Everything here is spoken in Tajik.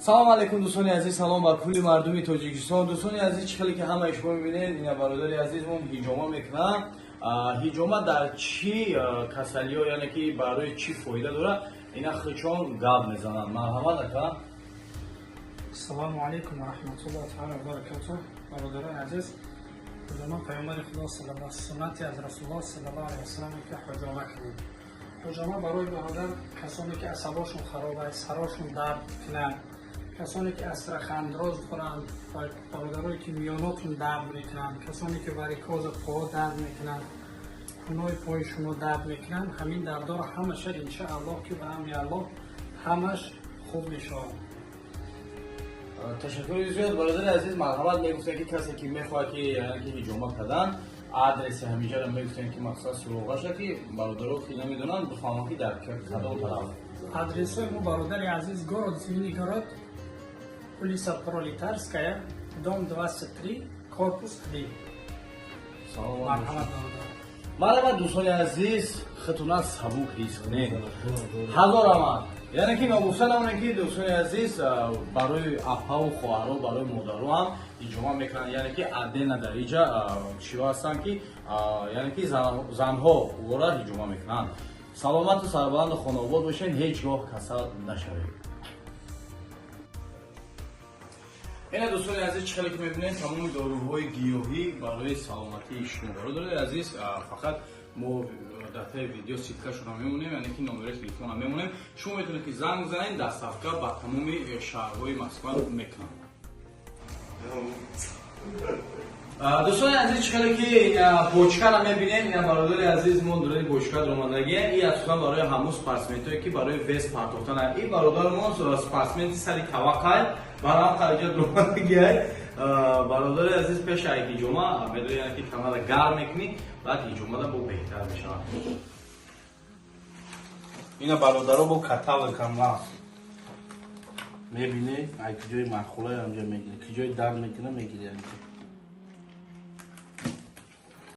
Салом алейкум, дӯстони азиз, салом ба кулли мардуми Тоҷикистон. Дӯстони азиз, чӣ хеле ки ҳамаи шумо мебинед, ина бародари азизмон ҳиҷома мекунад. Ҳиҷома дар чӣ касалиҳо, яъне ки барои чӣ фоида дорад, ина хичон гап мезананд. Марҳамат, ака. Ассалому алайкум ва раҳматуллоҳи таала ва баракатуҳ. Бародарони азиз, ҳуҷома Паёмбари Худо суннати аз Расулуллоҳ саллаллоҳу алайҳи васаллам, ки ҳуҷома кунед. Ҳуҷома барои бародар, касоне ки асабошон хароб аст, сарошон дард кунанд, касоне ки остеохондроз доранд ва бародарое ки миёнотон дард мекунанд, касоне ки варикоза по дард мекунанд, кунои пои шумо дард мекунанд, ҳамин дардоро ҳамаша иншааллоҳ, ки ба амри Аллоҳ ҳамаш хуб мешавад. Ташаккури зиёд, бародари азиз. Марҳамат, мегуфтем, ки касе ки мехоҳад ки яъне ки ҳиҷома кардан, адреси ҳамиҷаро мегуфтем, ки мақсад суроғаша, ки бародаро ки намедонанд, бифаҳманд, ки дар кадом тараф. Адресои мо, бародари азиз: город Звенигород, улица Пролетарская, дом 23, корпус 1. Марҳамат, бародар. Марҳамат, дӯстони азиз, худтона сабук ҳис кунед. Ҳазор раҳмат. Яъне ки ногуфта намонем, ки дӯстони азиз, барои апаву хоҳаро, барои модаро ҳам ҳиҷома мекунанд. Яъне ки отдельно дар иҷа чиҳо ҳастанд, ки яъне ки занҳо ӯро ҳиҷома мекунанд. Саломату сарбаланду хонаобод бошед, ҳеҷ гоҳ касал нашавед. Ина, дӯстони азиз, чӣ хеле ки мебинед, тамоми доруҳои гиёҳӣ барои саломатии шумо. Бародарои азиз, фақат мо дар таи видео ссылкашонро мемонем, яъне ки номерои телефонро мемонем, шумо метавонед ки занг занед, доставка ба тамоми шаҳрҳои Москва мекунанд. Дӯстони азиз, чӣ хеле ки бочкаро мебинем, ина бародари азиз мо дораи бочка даромадагия. И асосан барои ҳамун спортсменҳое ки барои вес партофтан. И бародармон спортсмени сари таваққай, барам қариҷа даромадагиай. Бародари азиз, пеш ай ҳиҷома медонӣ, яъне ки камара гарм мекунӣ, баъд ҳиҷомада бо беҳтар мешавад. Ина, бародаро, бо каталогам лафт мебинӣ, ай куҷои маъқулай, анҷо мегирӣ, куҷои дард мекуна, мегирӣ анҷо.